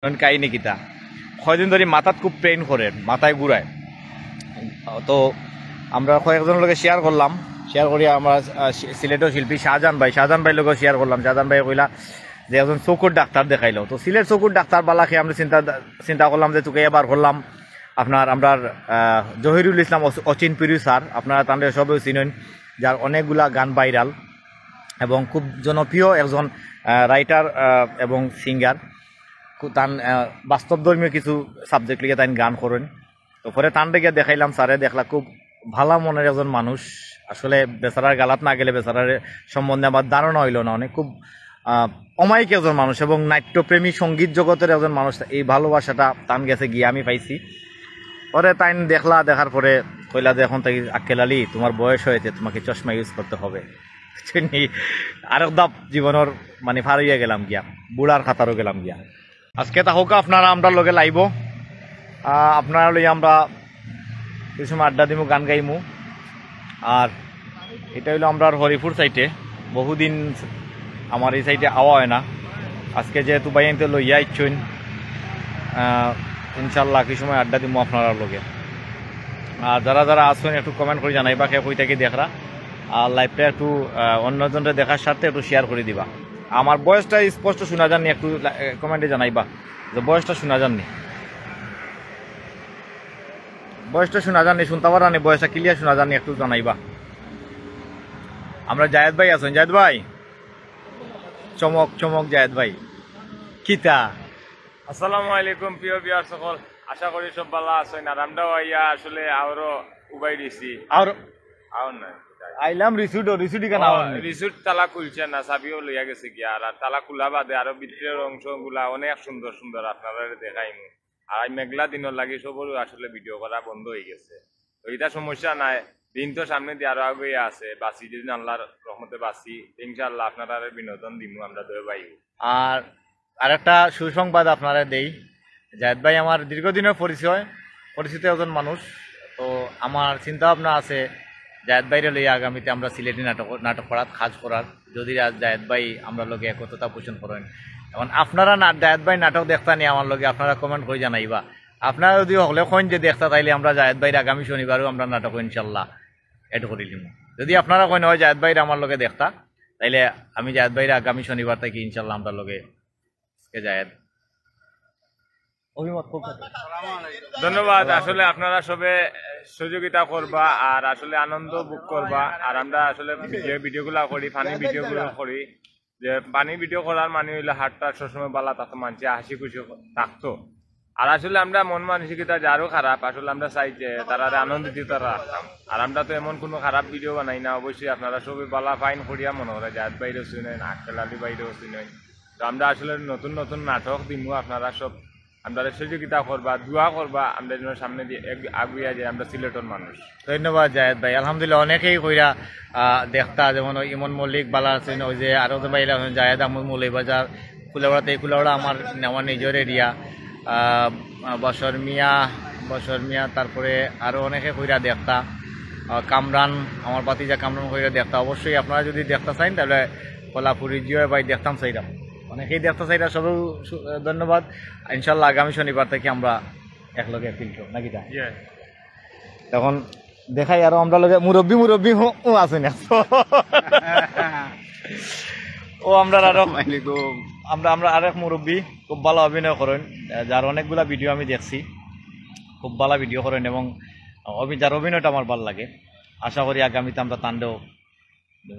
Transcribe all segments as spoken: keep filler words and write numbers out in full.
কাহিনী কিতা, কয়দিন ধরি মাথাত খুব পেইন করে, মাথায় ঘুরায়। তো আমরা কয়েকজনের লগে শেয়ার করলাম, শেয়ার করি আমরা, আহ, সি-, সিলেটর শিল্পী শাহজাহান ভাই, শাহজাহান ভাইর লগে শেয়ার করলাম। শাহজাহান ভাই কইলা যে একজন চকুর ডাক্তার দেখাইলো। তো সিলেট চকুর ডাক্তার বালাকে আমরা চিন্তা, চিন্তা করলাম যে তোকে এবার করলাম আপনার, আমরার, আহ, জহিরুল ইসলাম অচ-, অচিন পিরু স্যার, আপনারা তানরে সবেও চিনইন, যার অনেকগুলা গান ভাইরাল এবং খুব জনপ্রিয় একজন, আহ, রাইটার, আহ, এবং সিঙ্গার। কু-, তান, আহ, বাস্তবধর্মী কিছু সাবজেক্ট লইয়া তাইন গান করইন। তো পরে তানরে গিয়া দেখাইলাম, স্যারে দেখলা খুব ভালা মনের একজন মানুষ। আসলে বেচারার গালাত না গেলে বেচারার সম্বন্ধে আমার ধারণা হইল না। অনেক খুব, আহ, অমায়িক একজন মানুষ এবং নাট্যপ্রেমী, সঙ্গীত জগতের একজন মানুষ। এই ভালোবাসাটা তান গেছে গিয়া আমি পাইছি। পরে তাইন দেখলা, দেখার পরে কইলা যে, "এখন থাকি আক্কেল আলী, তোমার বয়স হয়েছে, তোমাকে চশমা ইউজ করতে হবে।" বুঝছইন নি? আরেক ধাপ জীবনর মানে পার হইয়া গেলাম গিয়া, বুড়ার কাতারও গেলাম গিয়া। আজকে থাকুক আপনারা আমরার লগে লাইভও, আহ, আপনারা লই আমরা কিছু সময় আড্ডা দিমু, গান গাইমু। আর এটা হইলো আমরার হরিপুর সাইডে, বহুদিন আমার এই সাইডে আওয়া হয় না। আজকে যেহেতু ভাইয়াইন্তে লইয়া আইছইন, আহ, ইনশাল্লাহ কি সময় আড্ডা দিমু আপনারার লগে। আর যারা যারা আছইন একটু কমেন্ট করি জানাইবা কে কই থাকি দেখরা। আর লাইভটা একটু, আহ, অন্যজনরে দেখার স্বার্থে একটু শেয়ার করি দিবা। আমার ভয়েসটা স্পষ্ট শোনা যাননি, একটু লা-, এ, কমেন্টে জানাইবা যে ভয়েসটা শোনা যাননি। ভয়েসটা শোনা যাননি, শুনতা পাররানি, ভয়েসটা ক্লিয়ার শোনা যাননি, একটু জানাইবা। আমরা জায়েদ ভাই আছইন, জায়েদ ভাই, চমক চমক জায়েদ ভাই, কিতা? আসসালামু আলাইকুম প্রিয় ভিউয়ার সকল, আশা করি সব ভালা আছইন। আর আমরাও আইয়া আসলে আরো উবাই দিছি। আর আউন নাই। আইলাম রিসুটও, রিসুটি কেন ও, আউন নাই? রিসুট তালা খুলছে না, চাবিও লইয়া গেছে গিয়া। আর, আর তালা খোলা বাদে আরো ভিতরের অংশগুলা অনেক সুন্দর সুন্দর, আপনারারে দেখাইমু। আর এই মেঘলা দিনর লাগি সবরও আসলে ভিডিও করা বন্ধ হয়ে গেছে। তো এটা সমস্যা নাই, দিন তো সামনে দিয়ে আরো আগুয়ে আছে, বাঁচি যদি আল্লাহর রহমতে বাঁচি, ইনশাআল্লাহ আপনারারে বিনোদন দিমু আমরা দুই ভাই। আর আরেকটা সুসংবাদ আপনারে দেই, জায়েদ ভাই আমার দীর্ঘদিনের পরিচয়, পরিচিত একজন মানুষ। তো আমার চিন্তা ভাবনা আছে জায়েদ ভাইরে লইয়া আগামীতে আমরা সিলেটি নাটক, নাটক করাত কাজ করার, যদি আজ জায়েদ ভাই আমরার লগে একতা পোষণ করেন। এখন আপনারা না, জায়েদ ভাই নাটক দেখতা নি আমার লগে, আপনারা কমেন্ট করে জানাইবা। আপনারা যদি হকলে কইন যে দেখতা, তাইলে আমরা জায়েদ ভাইর আগামী শনিবারও আমরা নাটক ইনশাল্লাহ অ্যাড করি নিমু। যদি আপনারা কইন হয় জায়েদ ভাইর আমার লগে দেখতা, তাইলে আমি জায়েদ ভাইর আগামী শনিবার থাকি ইনশাল্লাহ আমরার লগে আজকে জায়েদ। অভিমত খুব ধন্যবাদ। আসলে আপনারা সবে সহযোগিতা করবা আর আসলে আনন্দ ভোগ করবা। আর আমরা আসলে যে ভিডিওগুলা করি, ফানি ভিডিওগুলা করি, যে ফানি ভিডিও করার মানে হইলো হারটা সবসময় ভালা থাকতো, মানষে হাসি খুশি থাকতো। আর আসলে আমরা মন মানসিকতা যারও খারাপ, আসলে আমরা চাই যে তারারে আনন্দিত রাখতাম। আর আমরা তো এমন কোনো খারাপ ভিডিও বানাই না, অবশ্যই আপনারা সবে ভালা ফাইন করিয়া মনে করে জায়েদ ভাইরেও চিনইন, আক্কেল আলী ভাইরেও চিনইন। তো আমরা আসলে নতুন নতুন নাটক দিমু, আপনারা সব আমরারে সহযোগিতা করবা, দোয়া করবা, আমরা যেন সামনে দিয়ে এগ-, আগুইয়া যাই, আমরা সিলেটর মানুষ। ধন্যবাদ জায়েদ ভাই। আলহামদুলিল্লাহ, অনেকেই কইরা, আহ, দেখতা, যেমন ওই ইমন মল্লিক বালা আছইন, ওই যে আরো তো ভাই আছইন, জায়েদ আহমদ মৌলভীবাজার, কুলাউড়াতে, এই কুলাউড়া আমার, আমার নিজের এরিয়া। আহ, বশর মিয়া, বশর মিয়া, তারপরে আরো অনেকে কইরা দেখতা, আহ, কামরান, আমার ভাতিজা কামরান কইরা দেখতা। অবশ্যই আপনারা যদি দেখতা চাইন, তাহলে কলাপুরি জিও ভাই দেখতাম চাইলাম। অনেকেই দেখতা চাইরা, সবেও সু-, ধন্যবাদ। ইনশাল্লাহ আগামী শনিবার থাকি আমরা একলগে ফিল্ড করব, নাকি তা? তখন দেখাই আরো আমরার লগে মুরব্বি, মুরব্বি হো-, ও আছে না। ও আমরা আরো, আসসালামু আলাইকুম। আমরা, আমরা আরেক মুরব্বি খুব ভালা অভিনয় করইন, যার অনেকগুলা ভিডিও আমি দেখছি, খুব ভালা ভিডিও করইন এবং অভি-, যার অভিনয়টা আমার ভালা লাগে। আশা করি আগামীতে আমরা তানরেও,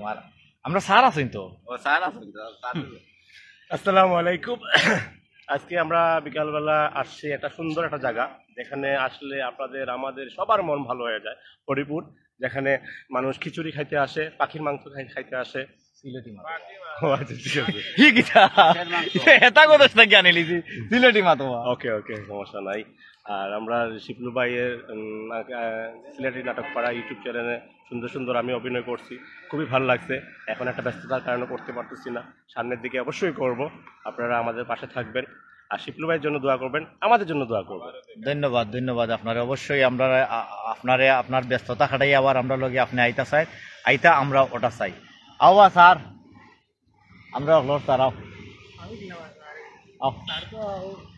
আর আমরা স্যার আছইন তো। ও, স্যার আছইন তো, স্যার। আসসালামু আলাইকুম। আজকে আমরা বিকালবেলা আসছি একটা সুন্দর একটা জায়গা, যেখানে আসলে আপনাদের আমাদের সবার মন ভালো হয়ে যায়। হরিপুর, যেখানে মানুষ খিচুড়ি খাইতে আসে, পাখির মাংস খাই-, খাইতে আসে। সিলেটি মাত। ও আচ্ছা, ঠিক আছে। হি কিতা? হাঁসের মাংস। এটা কথা সেটা কি আনিলিছি? সিলেটি মাত ওয়া। ওকে, ওকে, সমস্যা নাই। আর আমরা শিপলু ভাইয়ের, উম, আহ, সিলেটি নাটক পাড়া YouTube চ্যানেলে সুন্দর সুন্দর আমি অভিনয় করছি, খুবই ভালো লাগছে। এখন একটা ব্যস্ততার কারণে করতে পারতেছি না, সামনের দিকে অবশ্যই করব। আপনারা আমাদের পাশে থাকবেন, আর শিপলু ভাইয়ের জন্য দোয়া করবেন, আমাদের জন্য দোয়া করবেন। ধন্যবাদ, ধন্যবাদ আপনারে। অবশ্যই আমরা আ-, আপনারে, আপনার ব্যস্ততা কাটাই আবার আমরার লগে আপনি আইতা চাই, আইতা আমরা ওটা চাই। আওয়া স্যার, আমরা হকলর স্যার আও। আহ,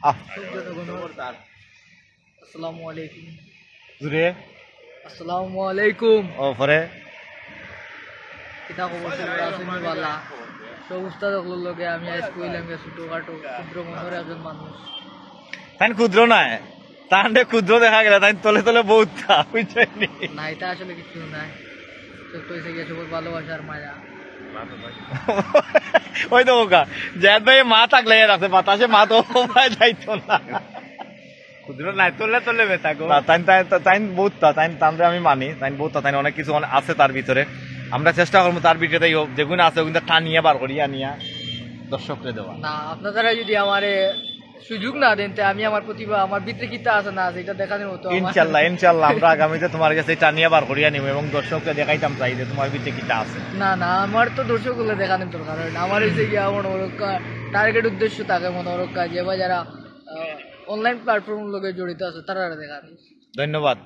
আহ। আসসালামু আলাইকুম। জুরে। আসসালামু আলাইকুম। ও, পরে। কিতা খবর, সব আছইন নি বালা? সব উস্তাদ অকলর লগে আমি আইজ কইলাম যে ছোটখাটো ক্ষুদ্র মনর একজন মানুষ। তাইন ক্ষুদ্র নায়, তানরে ক্ষুদ্র দেখা গেলে তাইন তলে তলে বউত তা, বুঝছইন নি? না, ইটা আসলে কিছু নায়। সব তো অইছে গিয়া সবর ভালোবাসার মায়া। ওই তো ওকা, জায়েদ ভাই মা থাকলে এর আছে, বাতাসে মা তো পাওয়া যাইতো না। ক্ষুদ্র নায়, তলে তলে বেটা গো। না, তাইন, তাইন, তাইন বউত তা, তাইন, তানরে আমি মানি, তাইন বউত তা, তাইন অনেক কিছু অনে-, আছে তার ভিতরে। আমরা চেষ্টা করমু তার ভিতরে তাই হোক, যেগুন আছে ওগুন টানিয়া বার করিয়া আনিয়া দর্শকরে দেওয়া। না, আপনারা যদি আমারে সুযোগ না দেন, তে আমি আমার প্রতিভা, আমার ভিতরে কিতা আছে না আছে, ইটা দেখানোর মতো আমার ইনশাল্লাহ, ইনশাল্লাহ, আমরা আগামীতে তোমার গেছে টানিয়া বার করিয়া নিমু এবং দর্শকরে দেখাইতাম চাই যে তোমার ভিতরে কিতা আছে। না, না, আমার তো দর্শক অকলরে দেখানোর দরকার অয় না। আমার অইছে গিয়া মনো করউক্কা টার্গেট উদ্দেশ্য থাকে, মনো করউক্কা যে বা যারা, আহ, অনলাইন প্ল্যাটফর্মর লগে জড়িত আছে, তারারে দেখানি। ধন্যবাদ।